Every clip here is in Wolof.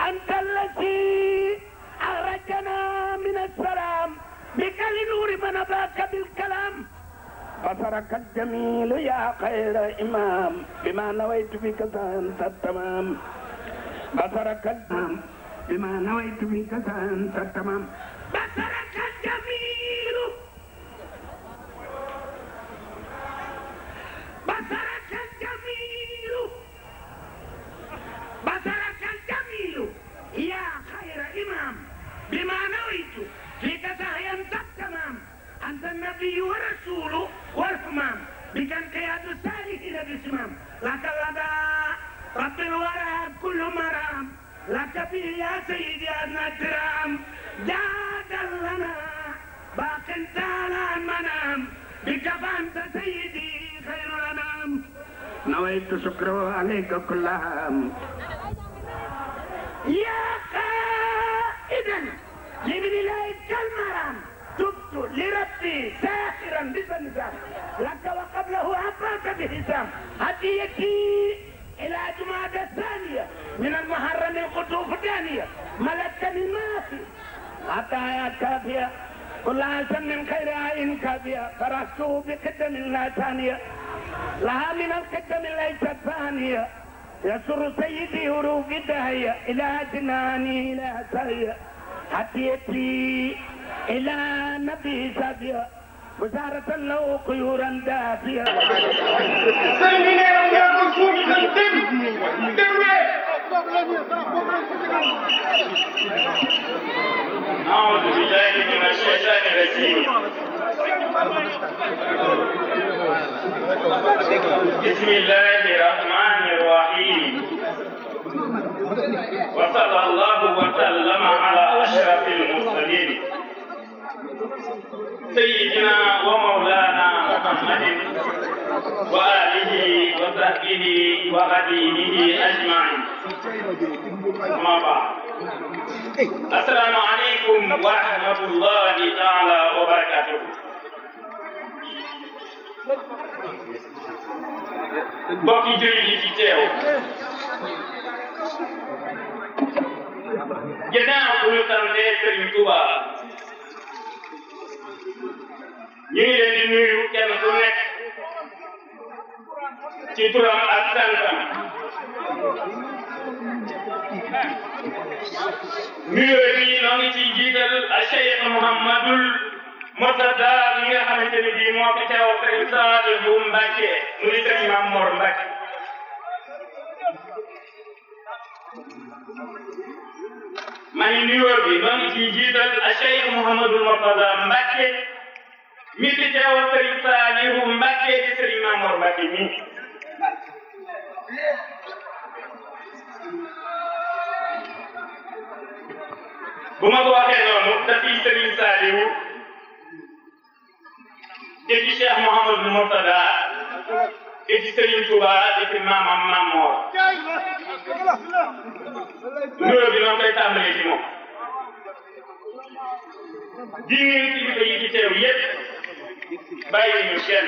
أنت الذي أخرجنا من السلام بك لنور من أباك بالكلام بصرك الجميل يا خير إمام بما نويت بك أنت التمام بصرك الجميل بما نويت بك أنت التمام بصرك الجميل بصرك الجميل بصرك الجميل يا خير إمام بما نويت فيك أنت التمام أنت النبي ورسول والحمام بك انقياد الصالحين بسمام لك لدى رب الورى كل مرام لك به يا سيدي أدنى الكرام جاد لنا باق تعالى المنام بك فأنت سيدي خير الأنام نويت شكره عليك كل عام يا قائدا لمن إليك المرام تبت لربي ساخرا بسنسام لك وقبله أباك بحسام هديتي إلى جمادى الثانية من المحرم القطوف الثانية ملكني الماخي عطايا كافية كل عسى من خير عين كافية فرحته بقدم لا ثانية لها من القدم ليست ثانية يسر سيدي هروب الدهية إلى جناني إلى سهية هديتي إلى نبي سافية وزارة له قيورا دافية أعوذ بالله من الشيطان الرجيم بسم الله الرحمن الرحيم وصلى الله وسلم على أشرف المرسلين سيدنا ومولانا محمد وآله وصحبه وخديمه أجمعين أما بعد السلام عليكم ورحمة الله تعالى وبركاته mbokki jullit yi fi teew ginnaaw bu ñu santee Serigne Touba ñu ngi leen di nuyu kenn ku nekk ci turam ak santam nuyoo bi noo ngi ciy jiital Cheikh Mouhamadul Murtada mi nga xamante ne bii moo ko teewal Serigne Saliou Mbacké mu di Serigne Mame Mor Mbacké maa ngi nuyoo bi noo ngi ciy jiital Cheikh Mouhamadul Murtada Mbacké mi ci teewal Serigne Saliou Mbacké di Serigne Mame Mor Mbacké mi bu ma ko waxee noonu dafiy Serigne Saliou te ci Cheikh Mouhamadou Mourtada te ci Serigne Touba te ci maamam Mame Mor nuyoo bi noonu koy tàmbalee ci moom di nuyu kilifa yi ci teew yépp bàyyi ñu kenn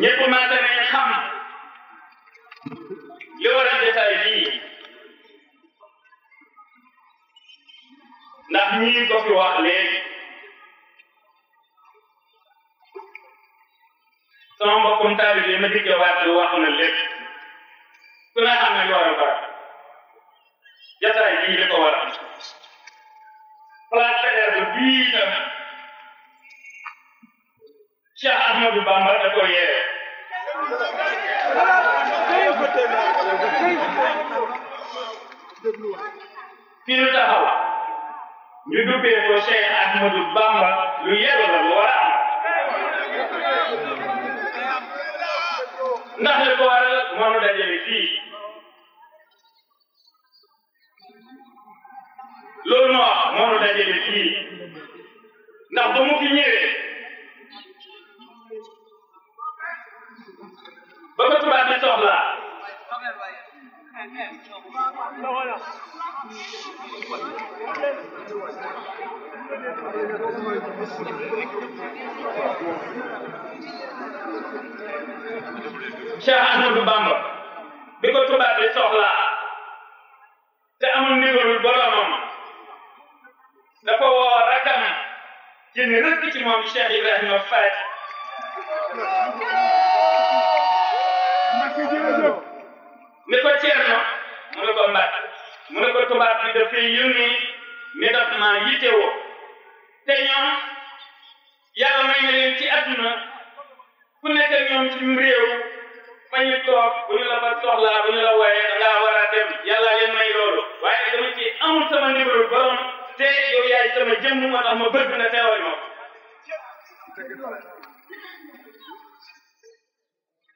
ñëpp maata ne xam li waral jotaay bii ndax ñii ko fi wax léegi sama mbokkum taalibe ma digge waat lu wax na lépp ku ne xam ne li waral bara jotaay bii li ko waral place Faidherbe bii tam Cheikh Ahmadou Bamba da ko yee fi ñu taxaw ñu dubbee ko Cheikh Ahmadou Bamba lu yellu la lu war a am ndax li ko waral moo nu dajale fii loolu moo wax moo nu dajale fii ndax ba mu fi ñëwee ba ko tubaab bi soxla Cheikh Ahmadou Bamba bi ko tubaab bi soxlaa te amul ndigalul boromam dafa woo rakam ci ni rëkk ci moom Cheikh Ibrahima Fati ni ko Ceerno mu ne ko Mbàkke mu ne ko tubaab bi dafay yónni ni daf maa yittewoo te ñoom yàlla may na leen ci àdduna ku nekk ñoom ci réew fa ñu toog bu ñu la fa soxlaa bu ñu la wooyee da ngaa war a dem yàlla leen may loolu waaye dama ci amul sama ndigalu borom te yow yaay sama jëmm moo tax ma bëgg na teewal ma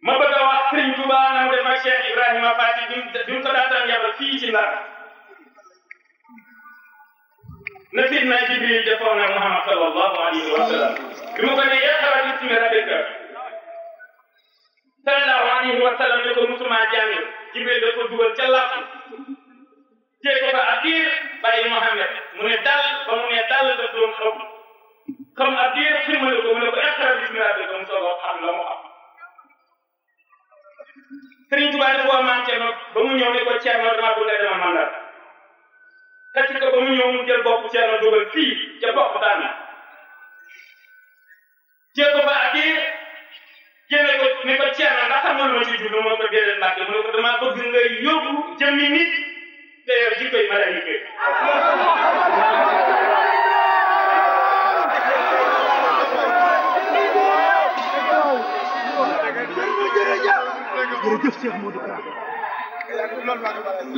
ma bëgg a wax Sëriñ Tuuba na mu def ak Cheikh Ibrahima Fati bi mu ko daataan yabal fii ci Ndar na Sidna Jibril defoon na Muhammad sallallahu alayhi wa sallam bi ma ko ne iqra bismi rabbika sallallahu alayhi wa sallam ne ko musuma jàng Jibril da ko dugal ca làpp jee ko fa ab diir bàyyi Muhammad mu ne dal ba mu ne dal daf doon xam ab diir ximale ko mu ne ko iqra bismi rabbika mu soog a xam la mu xam Sëriñ Tuubaa dafa woo maam Cerno ba mu ñëw ne ko Cerno dama bëgg nga demal mandar kacc ko ba mu ñëw mu jël bopp Cerno dugal fii ca bopp tànn jee ko fa ab diir génne ko ne ko Cerno ndax xam nga lu ma ci jublu mu ne ko déedéet Mbàkke mu ne ko dama bëgg nga yóbbu jëmmi nit te yor jikkoy malaayika jërëjëf Cheikh Modou Kara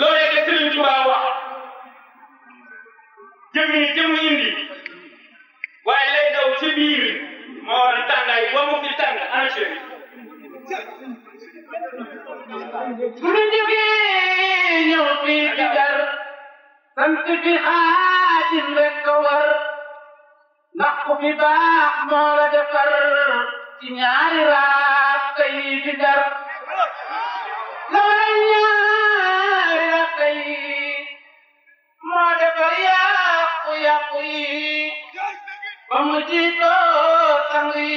loolee de Sëriñ Tuubaa wax jëmmi jëmmi indi waaye lay daw ci biir moo waral tàngaay boo mu fi tàng ana chéri bu ñu jógee ñëw fii ci Ndar sant fi Xaadim rek ko war ndax ku fi baax moo la defar ci ñaari raaka yi fi Ndar loola ñaari raaka yi moo defar yàqu yi ba mu jiitoo sang yi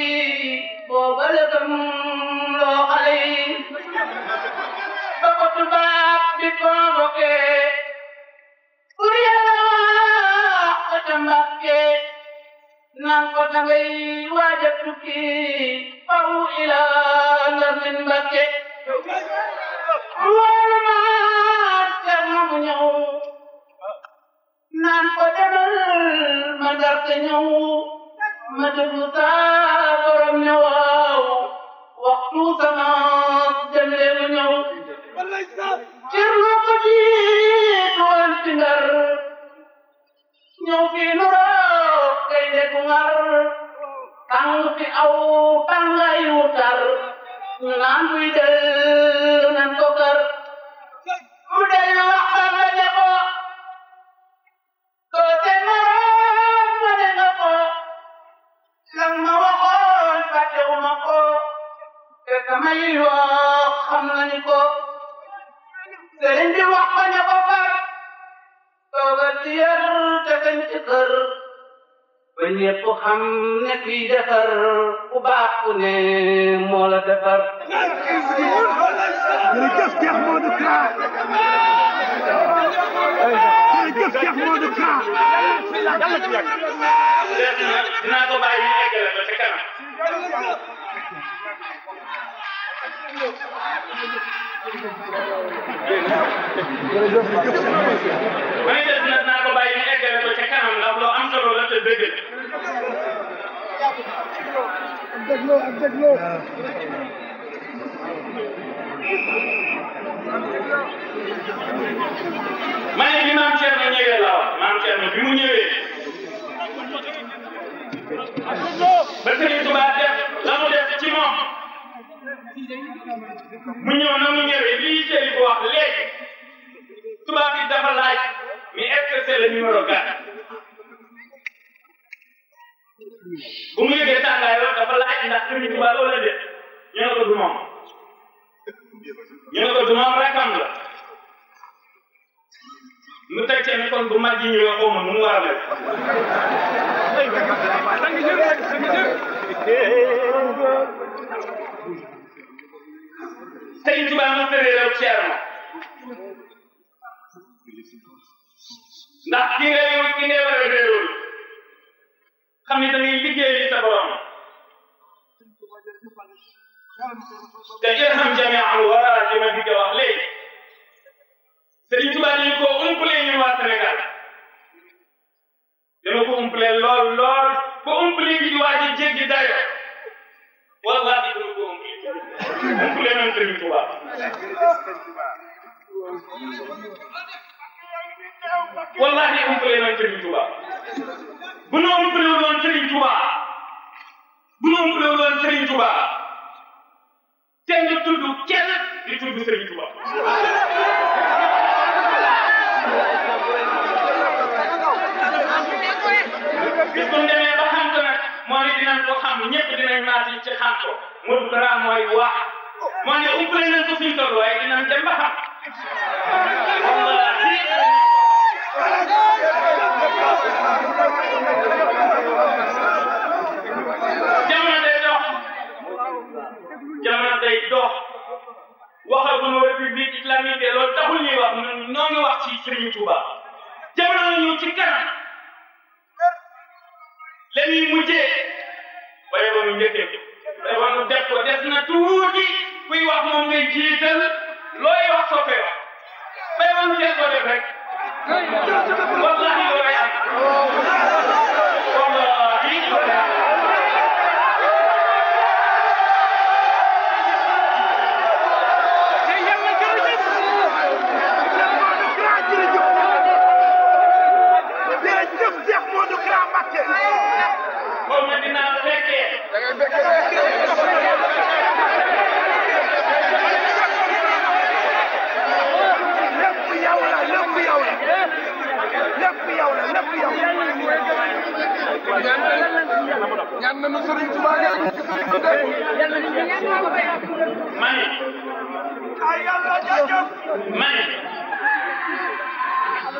booba la gëm loo xale yi ba ko tubaab bi convoqué pour yàlla wax ko ca Mbàkke naan ko dangay waaj a tukki faw ila Ndar min Mbàkke loolu maa Cerno mu ñëw naan ko demal ma Ndar te ñëw ma déglu saa borom ne waaw waxtu sama dem leen mu ñëw Cerno ko jiitu woon ci Ndar ñëw fii nu roog kay déggu ngar tàng fi aw tàngay wu tar ñu naan buy del nan ko kar mu dellu wax ba nga ne ko koo te naroon ma ne nga ko lang ma waxoon fàttewu ma ko te samay wax xam nañu ko sëriñ bi wax ba ne ko far toogal ci yar te sañ ci kër ba ñépp xam ne kii defar ku baax ku ne moo la defar jërëjëf Cheikh Modou Kara jërëjëf Cheikh Modou Kara dinaa ko bàyyi ñu eggale ba ca kanam ma ne des nag naa ko bàyyi ñu eggale ba ca kanam ndax loo am solo la te dëgg ma ne bi maam Cerno ñëwee la wax maam Cerno bi mu ñëwee ba Sëriñ Tuubaa def la mu def ci moom mu ñëw na mu ñëwee lii Sëriñ bu wax léegi tubaab bi dafa laaj mais est-ce que c'est le numéro 4 bu mu yëgee tàngaay la dafa laaj ndax Sëriñ Tuubaa loolu la def ñu ne ko du moom ñu ne ko du moom rakam la mu teg ci ne kon bu mag yi ñëwee xaw ma nu mu war a mel Sëriñ Tuubaa ma tëreeral Ceerno ndax ki ngay war a réerul xam ni da ngay liggéey sa borom te irham jami'al wara ji ma di ko wax léegi Sëriñ Tuubaa dañu ko umpalee ñu waa Sénégal dama ko umpalee lool ba umpalee gi di waa ji jéggi dayo wallahi dama ko umpalee nañ Sëriñ Tuubaa wallahi umpalee nañ Sëriñ Tuubaa bu ñu umpalee woon Sëriñ Tuubaa te nga tudd kenn di tudd Sëriñ Tuubaa bis bu demee ba xam ko nag moo ne dinañ ko xam ñëpp dinañ maas yi ci xam ko Modou Kara mooy wax moo ne umpale nañ ko suñu toll waaye dinañ dem ba xam wallahi jamono day dox waxaguñu république islamique loolu taxul ñuy wax ñoo ngi wax ci Serigne Touba jamono ñu ci kanam la ñuy mujjee waaye ba mu njëkkee ko waaye ba mu def ko des na tuuti kuy wax moom ngay jiital looy wax soo koy wax waaye ba mu jël ko def rek wallahi loolay am wallahi loolay am ñaan nañu Sëriñ Tuubaa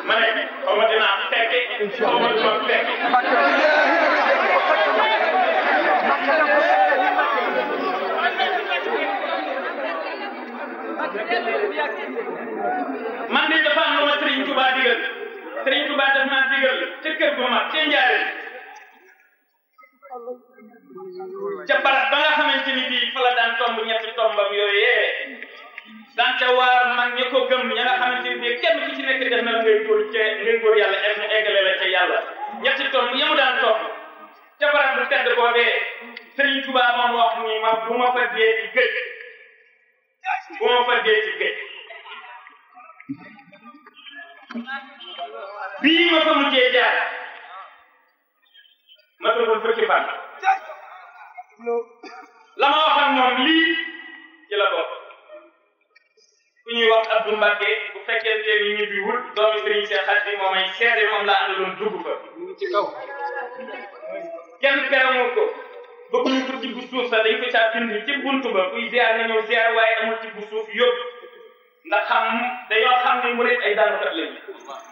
mani xaw ma dinaa fekke xaw ma duma fekke man de dafa am lu ma Sëriñ Tuubaa digal Sëriñ Tuubaa daf maa digal ca kër gu mag ca Njaaréem ca barab ba nga xamante ni bii fa la daan tomb ñetti tombam yooyee daan ca waar mag ñi ko gëm ña nga xamante ni bii kenn ku ci nekk def na ngay góor yàlla mu eggale la ca yàlla ñetti tomb yamu daan tomb ca barab bu tedd boobee Sëriñ Tuubaa moom wax ni ma bu ma fa dee ci géej bii ma fa mujjee jaar ma tëbal fukki fan la ma wax ak moom lii ci la bokk ku ñuy wax Abdou Mbacke bu fekkente ni ñibbiwul doomi Serigne Cheikh Khady moom ay seede moom la àndaloon dugg fa ci kaw kenn garamu ko ba ku ñu ko ci bu suuf sax dañ ko caa bind ci buntu ba kuy ziar na ñëw ziar waaye amul ci bu suuf yóbbu ndax dañoo xam ni mu nekk ay daanukat lañu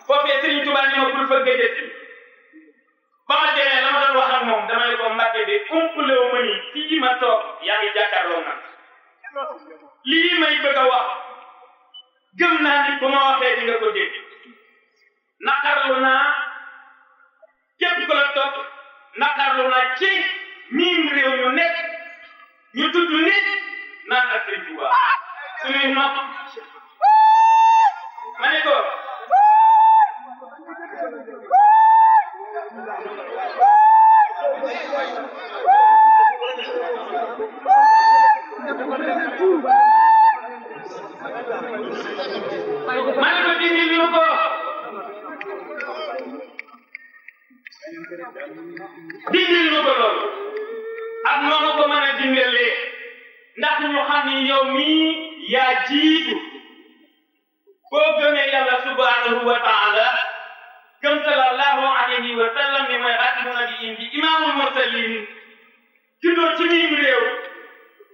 foofee Serigne Touba ni ma bul fa gëjëti ba ma demee la ma doon wax ak moom dama ne ko Mbacke de umpalewu ma ni fii ma toog yaa ngi jàkkaarloo nag lii may bëgg a wax gëm naa ni bu ma waxee di nga ko dégg naqarlu naa képp ku la topp naqarlu naa ci miim réew ñu nekk ñu tudd nit naan ak Serigne Touba suñuy nopp ma ne ko dindil ñu ko loolu ak noonu ko mën a dindalee ndax ñu xam ni yow mii yaa jiitu boo gëmee yàlla subhanahu wa taala gëm sallallahu alayhi wa sallam ni mooy xaatimu nabiyin bi imaamul mursalin juddoo ci miim réew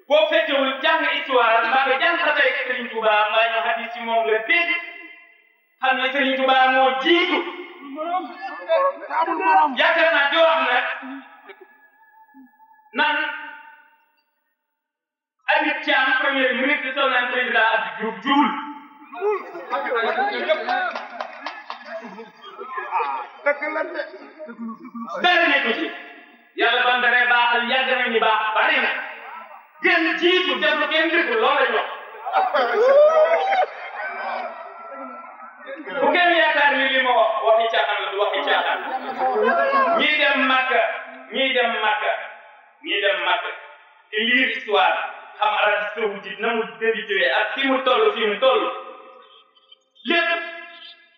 boo fekkewul jàng histoire mbaa nga jàng xasay Serigne Touba mbaa ñu hadis ci moom nga dégg xam ne Serigne Touba moo jiitu yaakaar naa di wax nag naan Habib Thiam premier ministre toog naan président Abdou Diouf dara nekku ci yàlla bandare baaxal yàgg nañu baax bari na gën jiitu def lu kenn deful loolu lañ wax bu kenn yaakaar ni li ma wax waxi caaxaan la du waxi caaxaan ñii dem Makka di lire histoire xam Arabie Saoudite na mu débuté ak fi mu toll lépp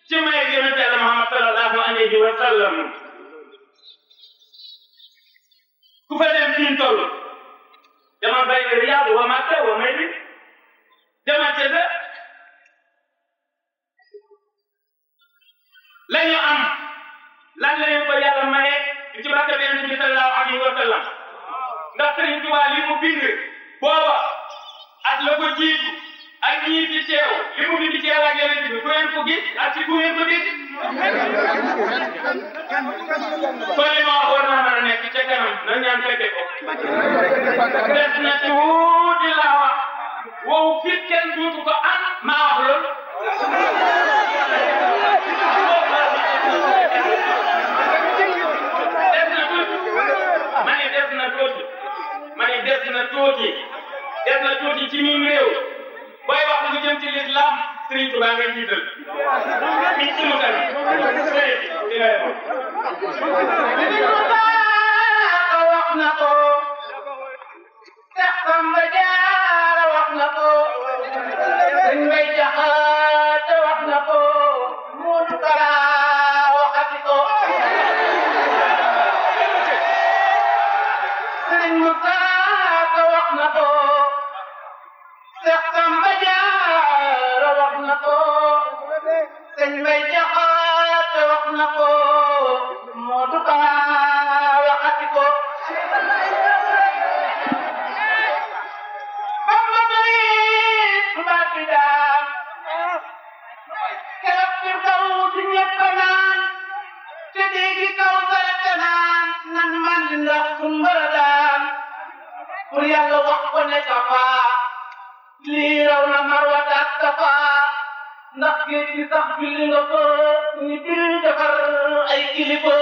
ci may yonent Yàlla Muhammad sallallahu alayhi wa sallam ku fa dem fi mu toll dama bay Riyad wa Makka wa Mayri dama ca la ñu am lan la ñu ko Yàlla maye ci barke bi Yonent bi sallallahu alayhi wa sallam ndax Sëriñ Tuubaa li mu bind booba ak la ko jiitu ak ñii ci teew li mu bind ci Yàlla ak Yonent bi fu ngeen ko gis ak ci ku ngeen ko dégg kon li ma wax war naa mën a nekk ca kanam na ñaan fekke ko des na tuuti laa wax wow fit kenn duutu ko am maa wax loolu des na tuuti ci mim réew booy wax lu jëm ci l'islam Serigne Touba ngay jiital ci sunu kanam wax na ko Seex Samba Jaara wax na ko Sëñ Mbay Jaxate wax na ko Moodu Kara waxati ko Sëriñ Musa wax na ko Seex Samba Jaara wax na ko Sëñ Mbay Jaxate wax na ko Moodu Kara waxati ko Bamba bari Mbàkke daan keroog ci kaw ci ñëpp naan te déggi kaw sa naan nan man ndax sumbara daan pour Yàlla wax ko ne kafa lii raw na marwata ak kafa ndax géej gi sax julli nga ko ñu dil defar ay kilifa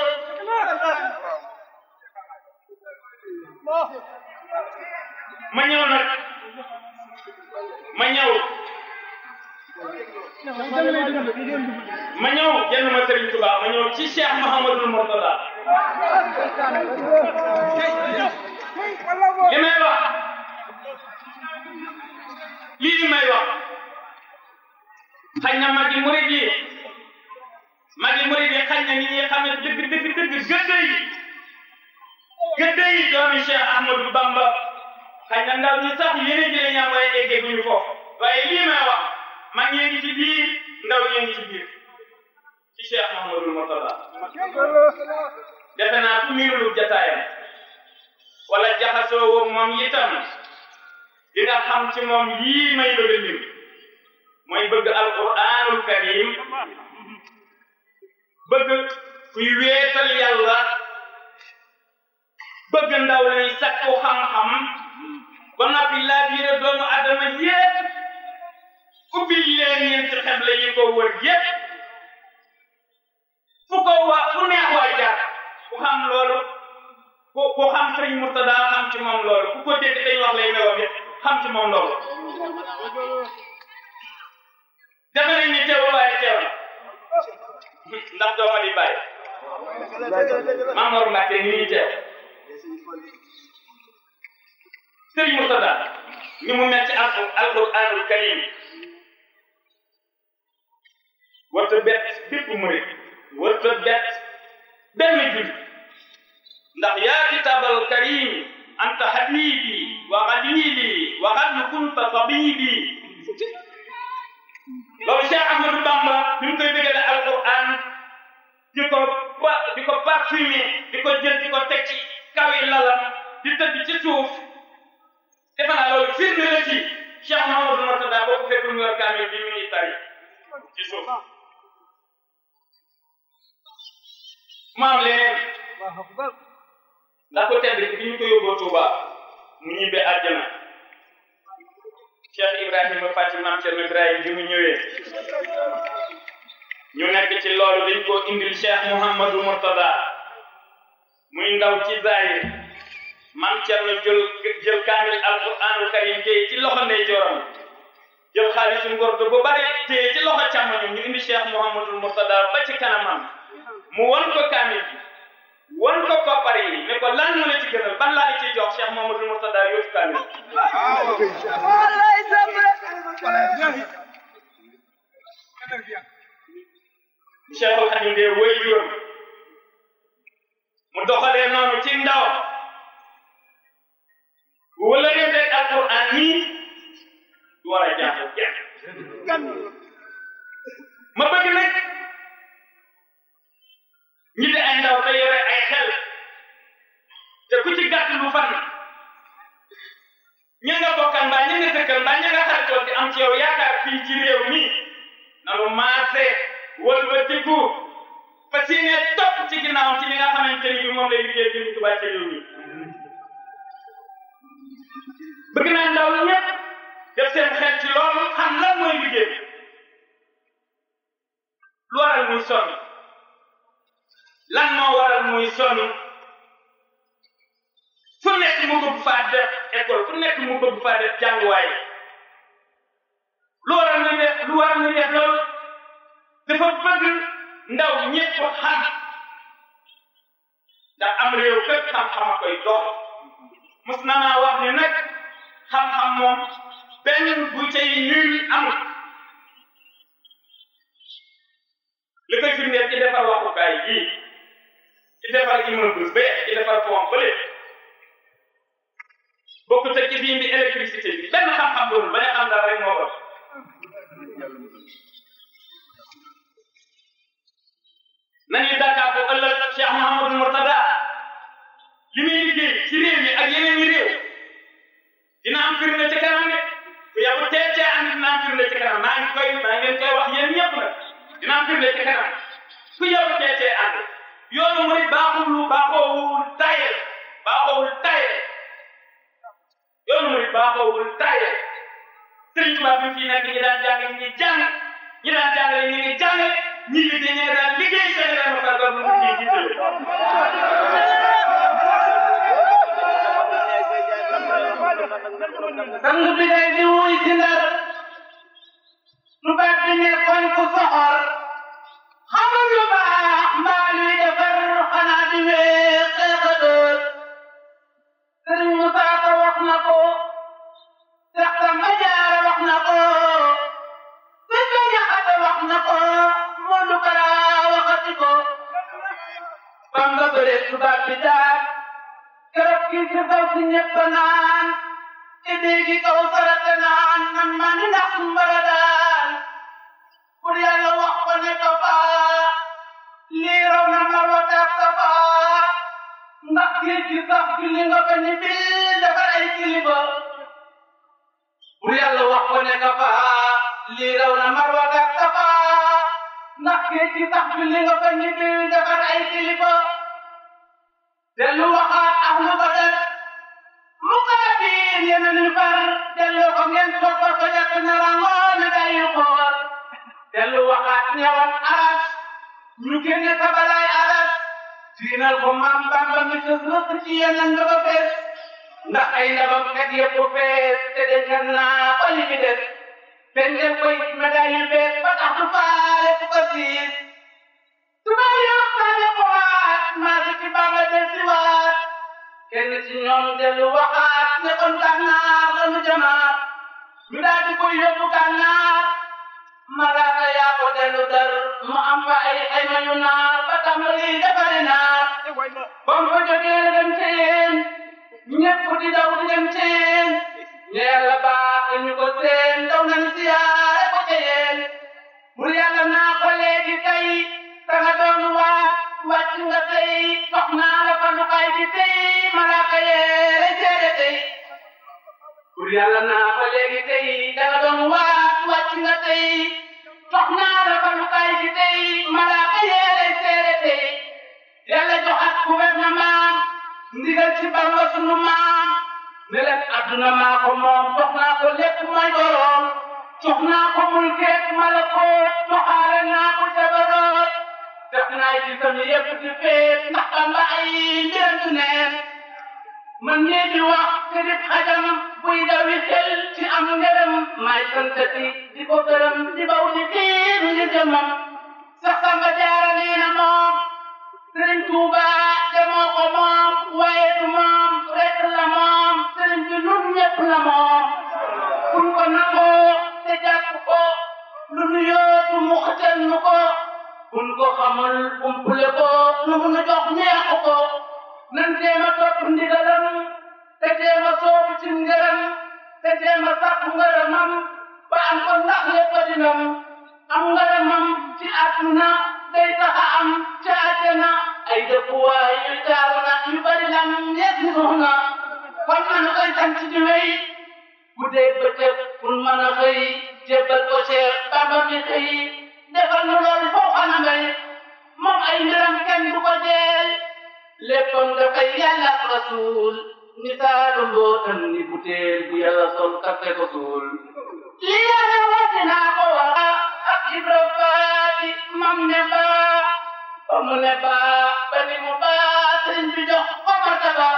ma ñëw jënd ma Serigne Touba ma ñëw ci Cheikh Mouhamadoul Mourtada li may wax xañ na magi murid yi xañ na nit ñi xam ne dëgg gëdd yi doomi Cheikh Ahmadou Bamba xañ na ndaw ñi sax yéen ji la ñaa mooy eggee bu ñu foofu waaye lii may wax mag ñee ngi ci biir ndaw ñee ngi ci biir ci Cheikh Mouhamadoul Mourtada defe naa ku miinul jataayam wala jaxasoo woo moom itam di nga xam ci moom lii may bëgg a lim mooy bëgg alquranul karim bëgg kuy weetal Yàlla bëgg ndaw lay sakku xam-xam ba noppi laa biire doomu adama yépp ubbil leen ñeenti xeble yi ko wër yépp fu neex waay jaar ku xam loolu ku xam Sëriñ Mourtada xam ci moom loolu ku ko dégg dañ wax lay mewam yépp xam ci moom loolu defe nañ ni teewul waaye teew na ndax dooma di bàyyi Maam Mor Mbacke ngi nii teew Sëriñ Mourtada ni mu mel ci alquranul karim warta bett bépp murid warta bett benn jullit ndax yaa kitaabal karim anta habibi wa xalili wa qad kunta tabibi loolu Cheikh Ahmadou Bamba ñu ngi koy bëggee alquran di ko parfumé di ko jël di ko teg ci kawi lalam di tëdd ci suuf defe naa loolu firnde la ci Cheikh Mouhamadoul Mourtada boo ko fekkul mu yor kaamil bi mu ngi tari ci suuf maam leneen ndax ko tedd bi ñu ko yóbboo Touba mu ñibbe àjjana Cheikh Ibrahima Faty Mame Cerno Ibrahima bi mu ñëwee ñu nekk ci loolu dañ ko indil Cheikh Mouhamadou Mourtada muy ndaw ci zahir Mame Cerno jël kaamil alquranul karim téye ci loxo ndeyjooram jël xaalisu ngordo bu bari téye ci loxo càmmoñam ñu indi Cheikh Mouhamadou Mourtada ba ci kanamam mu won ko kaamil bi won ko koppar yi ne ko lan mu la ci gënal ban laa la ciy jox Cheikh Mouhamadou Mourtada yóbbu kaamil Cheikhul Khadim de woy juróom mu doxalee noonu ci ndaw wala nga teg alquran nii du war a jaaxal kenn ma bëgg nag ñi di ay ndaw te yore ay xel te ku ci gàtt lu fan ña nga bokkal mbaa ña nga dëkkal mbaa ña nga xaritoon di am ci yow yaakaar fii ci réew mi nanu maase wëlbatiku fas yéene topp ci ginnaawam ci li nga xamante ni bi moom lay liggéey ci Tuubaa ci réew mi bëgg naa ndaw la ñëpp def seen xel ci loolu xam lan mooy liggéey lu waral muy sonn lan moo waral muy sonn fu nekk mu bëgg faa def école fu nekk mu bëgg faa def jànguwaay lu waral muy def loolu dafa bëgg ndaw ñëpp xam ndax am réew kat xam-xam a koy dox mos na maa wax ni nag xam-xam moom benn bu cay nul amul li koy firndeel ci defar waxukaay yii ci defar immeuble ba ci defar pont bële bokkut ak ci fi indi électricité bi benn xam-xam doon ba ne xam dara rek moo ko nañu dàkkaa ko ëllëg Cheikh Mouhamadou Mourtada li muy liggéey ci réew mi ak yeneen i réew dina am firnde ci kanam de bu yàgg tee am dina am firnde ci kanam maa ngi leen koy wax yéen ñëpp nag dina am firnde ci kanam ku yàgg tee ànd yoonu mooy baaxoowul tayel yoonu mooy baaxoowul tayel Sëriñ Tuubaa bi fii nag ñi daan jàng ñi ngi jàng ñi daan jàngale ñi ngi jàngale ñi liggéey ñi daan liggéey seen réew ma far bu ñu jiite sang bi day di wuy ci Ndar lu baax di nekkoon ku soxor xamul lu baax mbaa luy defar xanaa di wee xeexadoor Sëriñ Musaa Ka wax na ko Seex Samba Jaara wax na ko Sëriñ Jaxate wax na ko Moodu Kara waxati ko Bamba bëre tubaab bi daal keroog kii ci daw si ñëpp naan te léegi kaw sarate naan man maa ni ndax mbara daal pour yàlla wax ko ne ko faa lii raw na Marwa ak Safa ndax géej gi sax julli nga ko ni bii dafa ay kilifa pour yàlla wax ko ne ko faa lii raw na Marwa ak Safa ndax géej gi sax julli nga ko ni bii dafa ay kilifa dellu waxaat ahlu Badar mu kalabiin yeneen yu far dellu ko ngeen soppal ko jàpp na rangoon na day xool dellu waxaat ñëwaat aras ñu génne tabalaay aras siinal ko maam Bamba mi sës rëkk ci yeneen nga ba fees ndax ay ndabam kat yëpp fees te dencal naa ko li fi des bendel koy médaille yu bees ba tax du faale fu ko siis su ma yokkaale ko waat maa ngi ci Bamba del si waat kenn ci ñoom dellu waxaat ne kon gànnaar la nu jamaat ñu daal di koy yóbbu gànnaar malaaka yaa ko dellu dar mu am fa ay xayma yu naar ba tàmbali defari naar ba mu fa jógee dem ci yéen ñëpp di daw di dem ci yéen ñu yàlla baax ñu ko seen daw nañu siyaare ko ci yéen bur yàlla naa ko léegi tey danga doon wàcc nga tey dox naa la fa lukaay bi tey malaaka yee seede tey bur yàlla naa ko léegi tey danga doon wàcc nga tey dox naa la fa lukaay bi tey malaaka yee seede tey ndigal ci Bamba sunu maam ne leen adduna maa ko moom jox naa ko lépp may boroom jox naa ko mulkeek malakoot joxaale naa ko jabaroot def naa gisam yëpp di feet ndax Bamba ay mbiram du neen man nii di wax te di xajam buy dawi xel ci am ngërëm may santati di ko gërëm di baw di tiir ngir jëmam sax Samba Jaara nee na moom Sëriñ Tuuba demoo ko moom waaye du moom rek la moom sëriñ bi nun ñëpp la moom kun ko nangoo te jàpp ko lu nu yootu mu xëcal nu ko kun ko xamul umpule ko lu mu nu jox ñeexu ko nan teema topp ndigalam te teema soobu ci ngërëm te teema sàkku ngërëmam ba am ko ndax lépp dinam am ngërëmam ci àdduna day taxa am ca àjjana ay dëkkuwaay yu taaru na yu bari lam yees na kon man koy sant di wéy bu dee bëccëg pour mën a xëy jébbal ko Cheikh Bamba mi xëy defal nu loolu foo xana mbay moom ay mbiram kenn du ko jeey léppam dafay yàlla ak rasul misaalu mbootam ni butéel bu yàlla sol kafe ko suul li yàlla woote naa ko wax ak Ibra Faati mam ne baa ba mu ne baa ba ni mu baa sëriñ bi jox ko martaba